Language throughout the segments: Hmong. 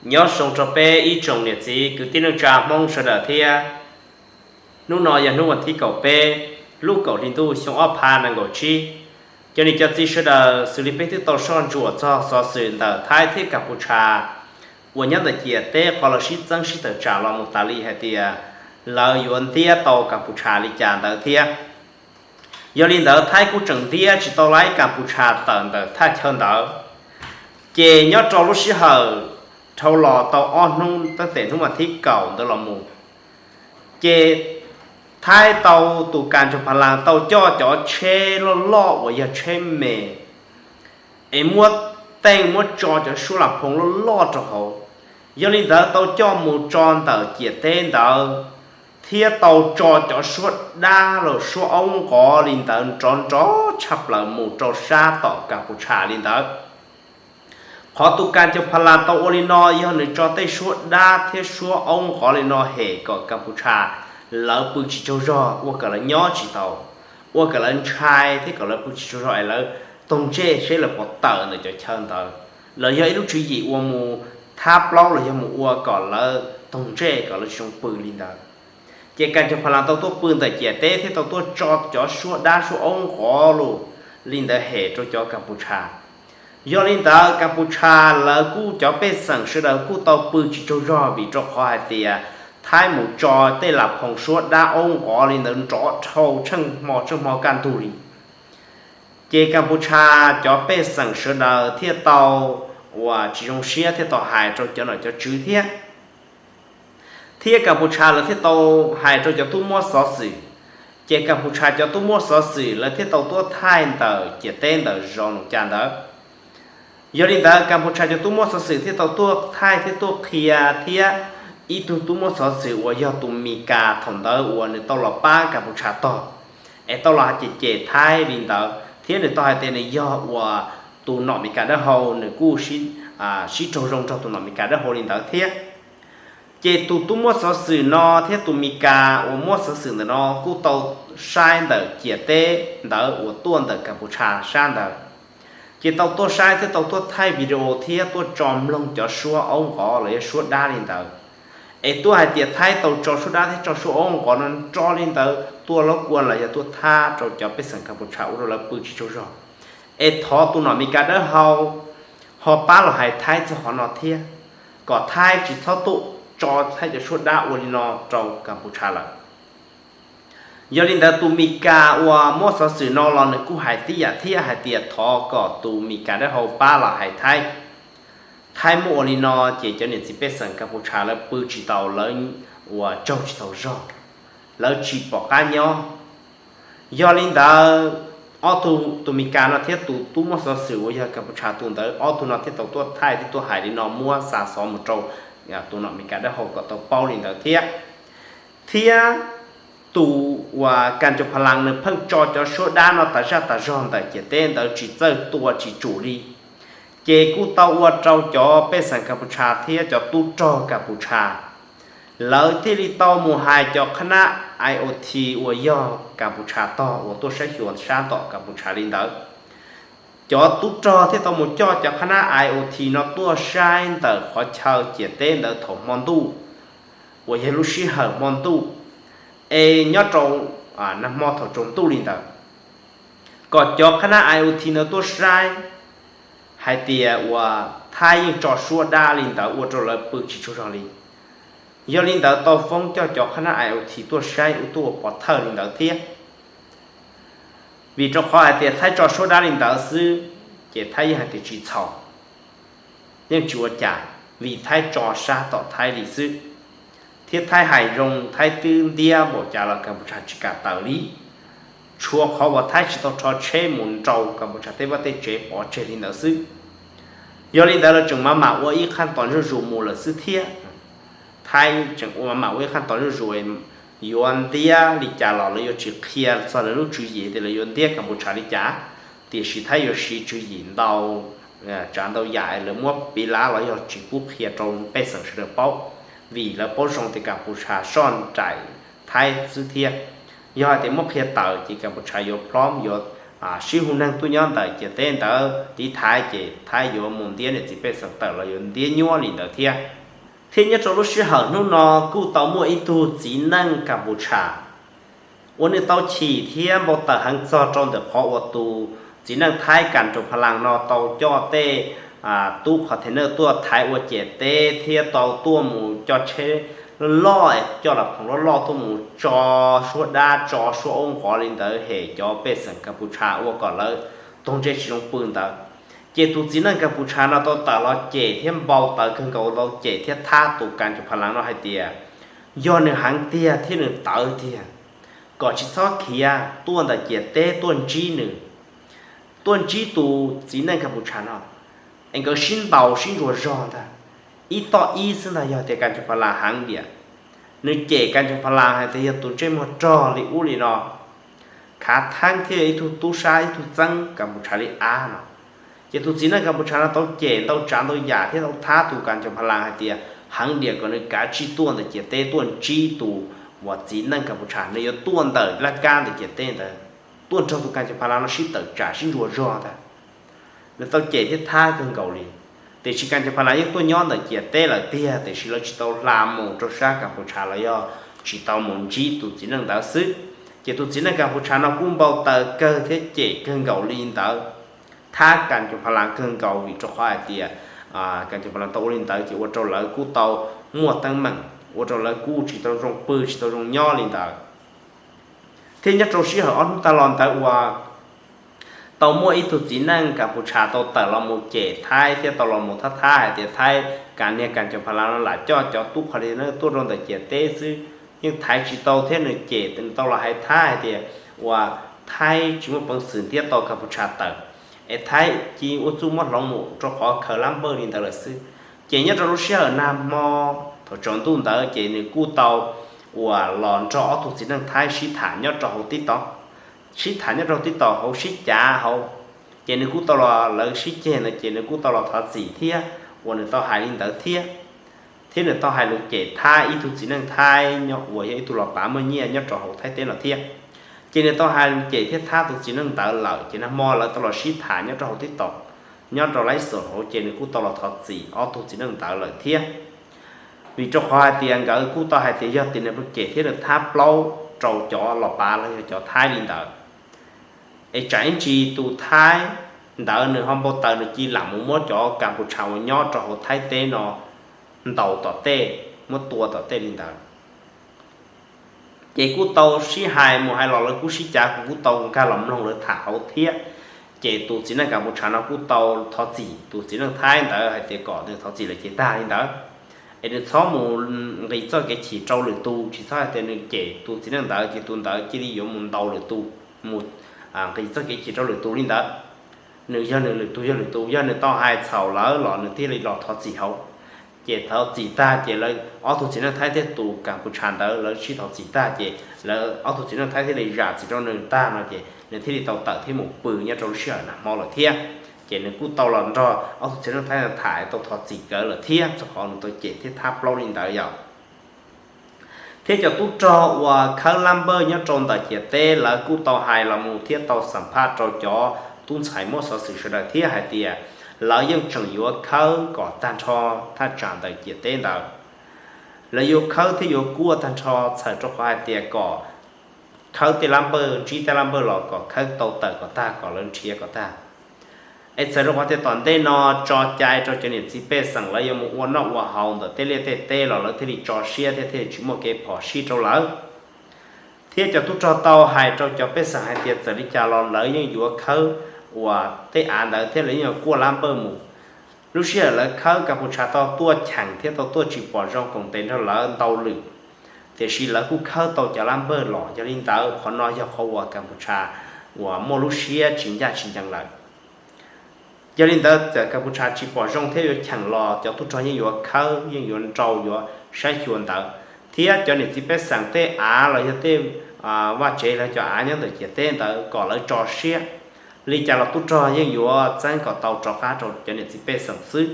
Nyob zoo rau peb ib tsoom niam txiv kwv tij neej tsa Hmoob sawv daws thiab. Hnub no yog hnub vas thib kaum peb, lub kaum hli ntuj xyoo ob phav nees nkaum tsib. Cov niam cov txiv sawv daws, xws li peb twb tau soj ntsuam txog xov xwm ntawm Thaib thiab Kas Pus Tshas uas nyob ntawm ciam teb qhov lawv sib txeeb sib tawm tsam los mus tas li hais tias lawv yuav ntiab tau Kas Pus Tshas li cas ntawd thiab. Yog li ntawd Thaib kuj tseem ntiab tsis tau laib Kas Pus Tshas tawm ntawm thaj chaw ntawd. Ces nyob rau lub sij hawm dhau los tau ob hnub, tab tes hnub vas thib kaum ntawd los mus, ces Thaib tau, tus kas ntsaug Pha Las tau coj cov tsheb loj loj uas yog tsheb me, es muab teej muab tso cov suab las phoos loj loj rau hauv. Yog li ntawd tau coj mus tso ntawm ciam teb ntawd, thiab tau tso cov suab dab los suab aub nqov li ntawd nrov nrov tshaj plaws mus rau sab tom Kas Pus Tshas li ntawd. Qhov tus kas ntsaug Pha Las tau ua li no yog nws tso tej suab dab thiab suab aub nqov li no hem kom Kas Pus Tshas lawv pw tsis tsaug zog, ua kom lawv nyob tsis tau, ua kom lawv ntshai thiab kom lawv pw tsis tsaug zog es lawv taug ntsej seb lawv puas tawm ntawm cov chaw ntawd, los yog ib lub tswv yim ua mus thab plaub los yog mus ua kom lawv taug ntsej kom lawv tsis zoo pw li ntawd. Ces kas ntsaug Pha Las tau tuaj pw ntawm ciam teb thiab tau tuaj tso cov suab dab suab aub nqov li ntawd hem rau cov Kas Pus Tshas. Yog li ntawd Kas Pus Tshas lawv kuj, cov pej xeem sawv daws kuj tau pw tsis tsaug zog vim rau qhov hais tias Thaib mus tso tej las phoos suab dab aub nqov li ntawd nrov dhau tsheej hmo tsheej hmo kaj ntug li. Ces Kas Pus Tshas cov pej xeem sawv daws thiaj tau uas tsis zoo siab thiaj tau hais rau cov nom cov tswv thiab. Thiab Kas Pus Tshas lawv thiaj tau hais rau cov tub muab xov xwm. Ces Kas Pus Tshas cov tub muab xov xwm lawv thiaj tau tuaj thaij ntawm ciam teb ntawm zos Noom Cas ntawd. Yog li ntawd Kas Pus Tshas cov tub muab xov xwm thiaj tau tuaj thaij thiab tuaj qhia, thiab ib tug tub muab xov xwm uas yog tus Mis Kas thaum ntawd uas nws tau los pab Kas Pus Tshas tog, es tau los cem cem Thaib li ntawd thiab nws tau hais tias nws yog uas tus nom Mis Kas dawb hau, nws kuj sib raug zoo nrog tus nom Mis Kas dawb hau li ntawd thiab. Ces tus tub muab xov xwm no thiab tus Mis Kas uas muab xov xwm ntawm no kuj tau saib ntawm ciam teb ntawd uas tuaj ntawm Kas Pus Tshas sab ntawd. Ces tau tuaj saib thiab tau tuaj thaij video thiab tuaj tso mloog cov suab aub nqov los yog suab dab li ntawd, es tuaj hais tias Thaib tau tso suab dab thiab tso suab aub nqov no nrov li ntawd tuaj laub kua los yog tuaj thab rau cov pej xeem Kas Pus Tshas ua rau lawv pw tsis tsaug zog, es thov tus nom Mis Kas dawb hau ho pab los hais Thaib txog qhov no thiab, kom Thaib tsis txhob tuaj tso Thaib cov suab dab ua li no rau Kas Pus Tshas lawm. Yog li ntawd tus Mis Kas uas muab xov xwm no los nws kuj hais tib yam thiab hais tias thov kom tus Mis Kas dawb hau pab los hais Thaib. Thaib muab ua li no ces cov niam txiv pej xeem Kas Pus Tshas lawv pw tsis tau, lawv uas tsaug tsis tau zog, lawv tsis pom qab nyob. Yog li ntawd ob tug, tus Mis Kas no thiab tus tub muab xov xwm uas yog Kas Pus Tshas tus ntawd, ob tug no thiaj tau tuaj thaij thiab tuaj hais li no muab xa xov mus rau tus nom Mis Kas dawb hau kom tau paub li ntawd thiab. Thiab tus uas kas ntsaug Pha Las nws pheej tso cov suab dab no tas zaj tas zog ntawm ciam teb ntawd tsis txawj tua tsis tsum li. Ces kuj tau ua rau cov pej xeem Kas Pus Tshas thiab cov tub rog Kas Pus Tshas, lawv thiaj li tau mus hais cov qhab nab I O T uas yog Kas Pus Tshas tog uas tuaj saib xyuas sab tom Kas Pus Tshas li ntawd. Cov tub rog thiaj tau mus coj cov qhab nab I O T no tuaj saib ntawm qhov chaw ciam teb ntawd thaum hmo ntuj, uas yog lub sij hawm hmo ntuj, es nyob rau nag hmo thaum tsaus ntuj li ntawd, kom cov qhab nab I O T ntawd tuaj saib hais tias uas Thaib yeej tso suab dab li ntawd ua rau lawv pw tsis tsaug zog li. Yog li ntawd tau foob coj cov qhab nab I O T tuaj saib ua tuaj ua pov thawj li ntawd thiab. Vim rau qhov hais tias Thaib tso suab dab li ntawd xwb, ces Thaib yeej hais tias tsis txhaum, yeej tsis ua cas, vim Thaib tso sab tom Thaib li xwb. Thiab Thaib hais zoo, Thaib twb ntiab npaum cas los Kas Pus Tshas tsis kam tawm li, tshuav qhov uas Thaib tsis tau rho tsheb mus nrau Kas Pus Tshas tej vaj tej tsev pov tseg li ntawd xwb. Yog li ntawd lawv tseem maj mam ua ib qhab tos zuj zus mus lawm xwb thiab. Thaib tseem ua maj mam ua ib qhab tos zuj zus, yuav ntiab li cas los lawv yuav tsis qhia txog lawv lub tswv yim tias lawv yuav ntiab Kas Pus Tshas li cas, tiam sis Thaib yuav siv tswv yim ntau tsav ntau yam es lawv muab piv lab los yog tsis pub qhia rau pej xeem sawv daws paub, vim lawv paub zoo tias Kas Pus Tshas soj nraim Thaib xwb thiab. Yog hais tias muab qhia tawm ces Kas Pus Tshas yuav plhob yuav sib hu neeg tuaj nyob ntawm ciam teb ntawd tiv thaiv ces Thaib yuav mus ntiab niam txiv pej xeem tawm los yuav ntiab nyuab li ntawd thiab. Thiab nyob rau lub sij hawm hnub no kuj tau muaj ib tug txiv neej Kas Pus Tshas uas nws tau chim thiab npau taws heev txog rau ntawm qhov uas tus txiv neej Thaib Kas Tus Pha Las no tau coj tej tub qhov thev neej tuaj thaiv ua ciam teb thiab tau tuaj mus coj tsheb loj loj, coj las khoom loj loj tuaj mus tso suab dab tso suab aub nqov li ntawd hem cov pej xeem Kas Pus Tshas ua kom lawv tog ntsej tsis zoo pw ntawd. Ces tus txiv neej Kas Pus Tshas no tau tawm los cem thiab npau taws kawg nkaus, tau cem thiab thab tus Kas Tus Pha Las no hais tias yog nws heev tiag thiab nws tawv tiag, kom tsis txhob khiav tuaj ntawm ciam teb tuaj ntsib nws, tuaj ntsib tus txiv neej Kas Pus Tshas no es nkawd sib ntaus sib ntsuas zog ntag. Ib toj ib xwb ntag, yog tias Kas Tus Pha Las heev tiag, nws cem Kas Tus Pha Las hais tias yog tus ntsej muag rog li ub li no, khav theeb thiab yog ib tug tub sab ib tug txeeb Kas Pus Tshas li av no. Ces tus txiv neej Kas Pus Tshas no tau cem ntau tsav ntau yam thiab tau thab tus Kas Tus Pha Las hais tias heev tiag kom nws kav tsij tuaj ntawm ciam teb tuaj ntsib tus uas txiv neej Kas Pus Tshas, nws yuav tuaj ntawm laj kab ntawm ciam teb ntawd, tuaj nrog tus Kas Tus Pha Las no sib tawm tsam sib ntsuas zog ntag. Nws tau cem thiab thab kawg nkaus li. Tiam sis Kas Tus Pha Las yeej tuaj nyob ntawm ciam teb lawm tiag, tiam sis lawv tsis tau hla mus rau sab Kas Pus Tshas los yog tsis tau mus ntsib tus txiv neej ntawd xwb. Ces tus txiv neej Kas Pus Tshas no kuj npau taws kawg thiab cem kawg nkaus li ntawd, thab Kas Tus Pha Las kawg nkaus vim rau qhov hais tias Kas Tus Pha Las tau ua li ntawd ces ua rau lawv kuj tau muaj teeb meem, ua rau lawv kuj tsis tau zoo pw tsis tau zoo nyob li ntawd. Thiab nyob rau sij hawm ob hnub tag los ntawd uas tau muaj ib tug txiv neej Kas Pus Tshas tau tawm los mus cem Thaib thiab tau los mus thab thab hais tias Thaib, Kas niag Kas Tus Pha Las no lam coj cov tub qhov li no tuaj rau ntawm ciam teb xwb, yeej thaiv tsis tau thiab nws cem, nws tau los hais Thaib hais tias uas Thaib tsis muaj peev xwm ntiab tau Kas Pus Tshas tawm, es Thaib cia ua txuj muab hloov mus rau qhov khaws lab npawj li ntawd lawm xwb. Ces nyob rau lub sij hawm nag hmo thaum tsaus ntuj ntawd ces nws kuj tau uas los nrog ob tug txiv neej Thaib sib tham nyob rau hauv TikTok, sib tham nyob rau TikTok hauv sib cav hauv. Ces nws kuj tau los, lawv sib ceg ntawd ces nws kuj tau los thov txim thiab uas nws tau hais li ntawd thiab. Thiab nws tau hais lus cem Thaib ib tug txiv neej Thaib nyob uas yog ib tug los pav muaj nyiaj nyob rau hauv Thaib teb no thiab. Ces nws tau hais lus cem thiab thab tus txiv neej ntawd lawm ces nag hmo lawv tau los sib tham nyob rau hauv TikTok, nyob rau laiv xom hauv ces nws kuj tau los thov txim ob tug txiv neej ntawd lawm thiab. Vim rau qhov hais tias nkawd kuj tau hais tias yog tias nws cem thiab nws thab plaub rau cov los pav los yog cov Thaib li ntawd, es tsam ib ntsis tus Thaib ntawd nws ho npau taws nws cia li lam mus muab cov Kas Pus Tshas uas nyob rau hauv Thaib teb no ntaus tom tej, muab tua tom tej li ntawd. Ces kuj tau sib hais mus hais los lawv kuj sib cav, kuv kuj tau nkag los mloog lawv tham hauv thiab. Ces tus txiv neej Kas Pus Tshas no kuj tau thov txim tus txiv neej Thaib ntawd hais tias kom nws thov txim lawm ces tag li ntawd, es nws txhob mus nqis txoj kev chim rau lwm tus, tsis txhob hais tias nws cem tus txiv neej ntawd ces tus ntawd cia li yuav mus ntaus lwm tus, mus nqis txoj kev chim rau lwm tus li ntawd. Nws yog nws, lwm tus yog lwm tus, yog nws tau hais txhaum lawm los nws thiaj li los thov txim hauv. Ces thov txim tag ces lawv ob tug txiv neej Thaib thiab tus Kas Pus Tshas ntawd lawv sib thov txim tag ces lawv ob tug txiv neej Thaib thiaj li zam txim rau nws tag no ces nws thiaj li tau tawm thiab mus pw nyob rau lub sij hawm nag hmo lawm thiab. Ces nws kuj tau los nrog ob tug txiv neej Thaib tham tau thov txim nkawd lawm thiab txog qhov nws tau cem thiab thab plaub li ntawd yom. Thiab cov tub rog uas khawb lab npawj nyob rau ntawm ciam teb lawv kuj tau hais los mus thiab tau xam phaj rau cov tub ntxhais muab xov xwm sawv daws thiab hais tias lawv yeej tseem yuav khawb kom tag nrho thaj tsam ntawm ciam teb ntawd. Lawv yuav khawb thiab yuav kuaj tag nrho txhawm rau qhov hais tias kom khawb tej lab npawj, ntsib tej lab npawj los kom khawb tau tawm kom tag, kom lawv nrhiav kom tag. Es txhawm rau qhov tias tom ntej no tso cai rau cov niam txiv pej xeem lawv yuav mus ua noj ua haus ntawm tej liaj tej teb los lawv thiaj li tso siab thiab thiaj li tsis muaj kev phom sij rau lawv. Thiab cov tub rog tau hais rau cov pej xeem hais tias txawm li cas los lawv yeej yuav khawb uas tej av ntawd thiab lawv yeej yuav kuaj lab npawj mus. Lub sij hawm lawv khawb Kas Pus Tshas tau tuaj cheem thiab tau tuaj tsis pom zoo koom tes nrog lawv ntau lwm, tiam sis lawv kuj khawb tau cov lab npawj los. Yog li ntawd qhov no yog qhov uas Kas Pus Tshas uas muaj lub siab tsis ncaj tsis ncees lawm. Yog li ntawd txawm Kas Pus Tshas tsis pom zoo thiab yuav cheem los cov tub rog yeej yuav khawb, yeej yuav nrau, yuav saib xyuas ntawd. Thiab cov niam txiv pej xeem tej av los yog tej vaj tsev los cov av nyob ntawm ciam teb ntawd kom lawv tso siab. Li cas los tub rog yeej yuav txeeb kom tau rov qab rau cov niam txiv pej xeem xwb.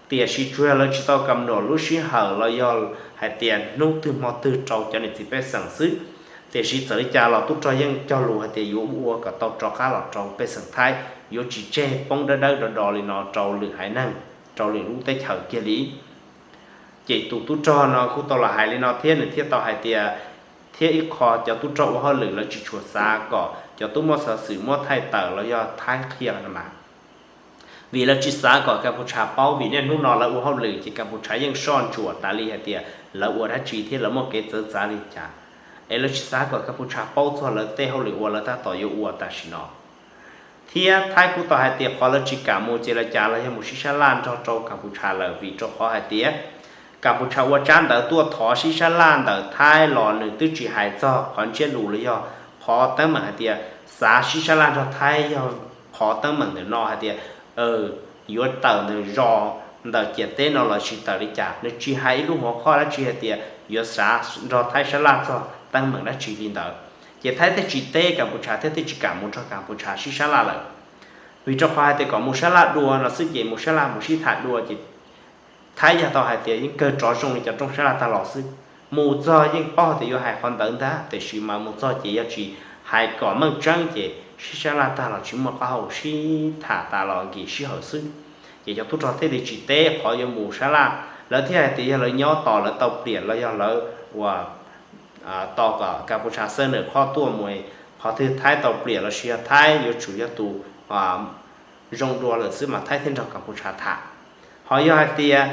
Tiam sis tsuas yog lawv tsis tau kam nuam lub sij hawm los yog hais tias hnub twg hmo twg rau cov niam txiv pej xeem xwb. Tiam sis txawm li cas los tub rog yeej cog lus hais tias yuav ua kom tau rov qab los rau pej xeem Thaib, yuav tsis tseg poob dawb dawb do do li no rau lwm haiv neeg, rau lwm lub teb chaws kiag li. Ces tus tub rog no kuj tau los hais li no thiab, nws thiaj tau hais tias, thiab ib qho cov tub rog ua hauj lwm lawv tsis tshua xav kom cov tub muab xov xwm muab thaij tawm los yog thaij qhia no mas, vim lawv tsis xav kom Kaputsha paub, vim niaj hnub no lawv ua hauj lwm ces Kaputsha yeej soj ntsuam tas li hais tias lawv ua dab tsi thiab lawv muaj kev txawv txav li cas, es lawv tsis xav kom Kaputsha paub txog lawv tej hauj lwm uas lawv tab tom yuav ua tam sim no. Thiab Thaib kuj tau hais tias qhov lawv tsis kam mus ces lawv cas los yog mus sib sab laj nrog rau Kaputsha lawm, vim rau qhov hais tias Kaputsha ua tsab ntawv tuaj thov sib sab laj ntawm Thaib los nws twb tsis hais txog qhov ntsiab lus los yog qhov teeb meem hais tias xav sib sab laj nrog Thaib yog qhov teeb meem ntawm no hais tias yuav tawm ntawm zos ntawm ciam teb no los tsis tawm li cas, nws tsis hais ib lub hauv qhoj dab tsi hais tias yuav xav nrog Thaib sab laj txog teeb meem dab tsi li ntawd. Ces Thaib thiaj tsis teb Kaputsha thiab thiaj tsis kam mus nrog Kaputsha sib sab laj lawm, vim rau qhov hais tias kom mus sab laj dua no xwb ces mus sab laj mus sib tham dua ces Thaib yog tau hais tias yeej kawg rov zoo li cov rooj sab laj tag los xwb. Mus txog yeej paub tias yuav hais qhov ntawd ntag, tiam sis mas mus txog ces yog tsis hais kom meej tseeb ces sib sab laj tag los tsis muaj qab hau sib tham tas los nkim sij hawm xwb. Ces cov tub rog thiaj li tsis teb qhov yuav mus sab laj, lawv thiaj hais tias yog lawv nyob tos lawv tau pliam los yog lawv ua tos kom Kaputsha xab nam qhov tuaj mus, qhov twg Thaib tau pliam los sis yog Thaib yuav tsum yog tus zoo dua lawm xwb mas Thaib thiaj nrog Kaputsha tham. Ho yog hais tias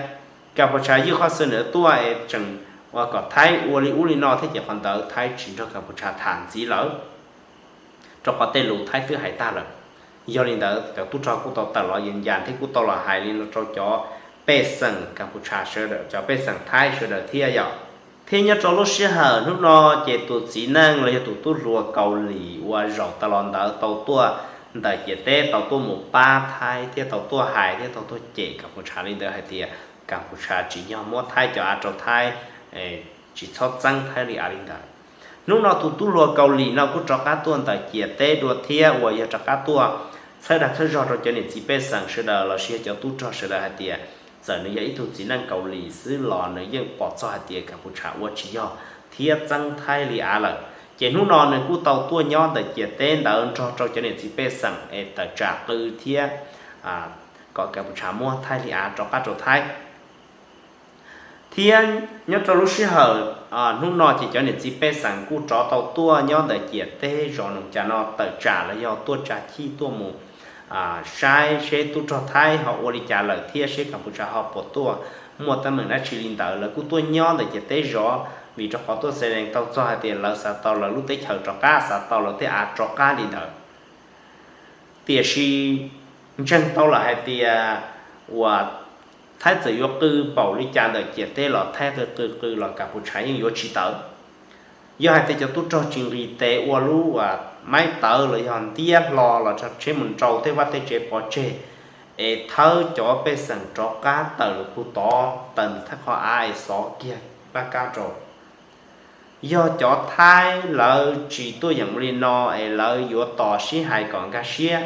Kaputsha ywj qhov xab nam tuaj es tseem ua kom Thaib ua li ub li no thiab ces qhov ntawd Thaib tsis nrog Kaputsha tham ntxiv lawm, rau qhov tej lus Thaib twb hais tag lawm. Yog li ntawd cov tub rog kuj tau tawm los yees yas thiab kuj tau los hais li no rau cov pej xeem Kaputsha sawv daws, cov pej xeem Thaib sawv daws thiab yom. Thiab nyob rau lub sij hawm hnub no ces tus txiv neej los yog tus tub hluas Kaus Lim uas zaum tas los ntawd tau tuaj ntawm ciam teb tau tuaj mus pab Thaib thiab tau tuaj hais thiab tau tuaj cem Kaputsha li ntawd hais tias Kaputsha tsim nyog muab Thaib cov av rau Thaib, tsis txhob txeeb Thaib li av li ntawd. Hnub no tus tub hluas Kaus Lim no kuj rov qab tuaj ntawm ciam teb dua thiab uas yog rov qab tuaj txhawb dag txhawb zog rau cov niam txiv pej xeem sawv daws los sis yog cov tub rog sawv daws hais tias txawm nws yog ib tug txiv neej Kaus Lim xwb los nws yeej pom txog hais tias Kaputsha ua tsis yog thiab txeeb Thaib li av lawm. Ces hnub no nws kuj tau tuaj nyob ntawm ciam teb ntawd nrog rau cov niam txiv pej xeem es tawm tsam qw thiab kom Kaputsha muab Thaib li av rov qab rau Thaib. Thiab nyob rau lub sij hawm hnub no ces cov niam txiv pej xeem kuj rov tau tuaj nyob ntawm ciam teb zos Noom Cas no tawm tsam los yog tuaj tsa chij tuaj mus saib seb tub rog Thaib ho ua li cas lawm thiab seb Kaputsha ho puas tuaj muaj teeb meem dab tsi li ntawd. Lawv kuj tuaj nyob ntawm ciam teb zov vim rau qhov tuaj xe lees tau txog hais tias lawv xav tau lawv lub teb chaws rov qab, xav tau lawv tej av rov qab li ntawd. Tiam sis ntseeg tau lawm hais tias uas Thaib txawm yuav qw npaum li cas ntawm ciam teb los Thaib qw qw qw los Kaputsha yeej yuav tsis tawm. Yog hais tias cov tub rog tsis nqis tes ua lub maib tawv los yog ntiab hlo los tsheb mus nrau tej vaj tej tsev pov tseg es thawb cov pej xeem rov qab tawm lawm puag tod, tawm ntawm Thaib qhov av es xov kiag pab kab rau. Yog cov Thaib lawv tsis tuaj yeem ua li no es lawv yuav tos sib hais kom nkag siab,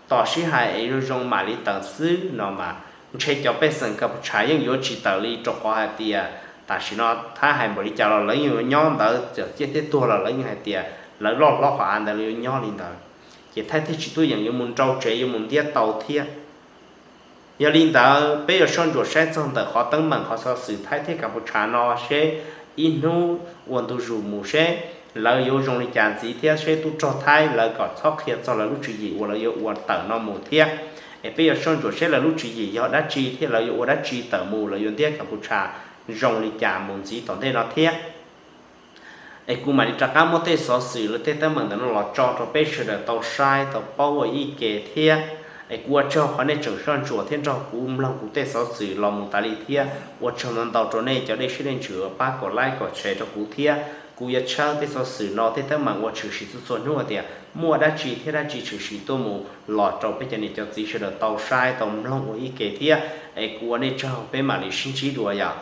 tos sib hais es zoo zoo mam li tawm xwb no mas ntshe cov pej xeem Kaputsha yeej yuav tsis tawm li rau qhov hais tias tam sim no Thaib hais npaum li cas los lawv yeej yuav nyob ntawd, txawm ciaj thiab tuag los lawv yeej hais tias lawv loj hlob qhov av ntawd lawv yuav nyob li ntawd. Ces Thaib thiaj tsis tuaj yeem yuav mus nrau tsev yuav mus ntiab tau thiab. Yog li ntawd peb yuav soj ntsuam saib txog ntawm qhov teeb meem qhov xov xwm Thaib thiab Kaputsha no seb ib hnub ua ntu zus mus seb lawv yuav zoo li cas ntxiv thiab seb tub rog Thaib lawv kom txhob qhia txog lawv lub tswv yim uas lawv yuav ua tawm no mus thiab. Es peb yuav soj ntsuam seb lawv lub tswv yim yog dab tsi thiab lawv yuav ua dab tsi tawm mus, lawv yuav ntiab Kaputsha zoo li cas mus ntxiv tom ntej no thiab. Es kuv mam li rov qab muab tej xov xwm lawv tej teeb meem ntawm no los tso rau peb sawv daws tau saib tau paub ua ib ke thiab. Es kuv ua tsaug qhov nej tseem soj ntsuam thiab nrog kuv mloog kuv tej xov xwm los mus tas li thiab ua tsaug ntau ntau rau nej cov dej siab dej ntsws pab kom like kom share rau kuv thiab. Kuv yuav tshawb tej xov xwm no tej teeb meem uas tshwm sim txhua txhua hnub tias muaj dab tsi thiab dab tsi tshwm sim tuaj mus los rau peb cov niam cov txiv sawv daws tau saib tau mloog ua ib ke thiab. Es kuv ua nej tsaug, peb mam li sib ntsib dua yom.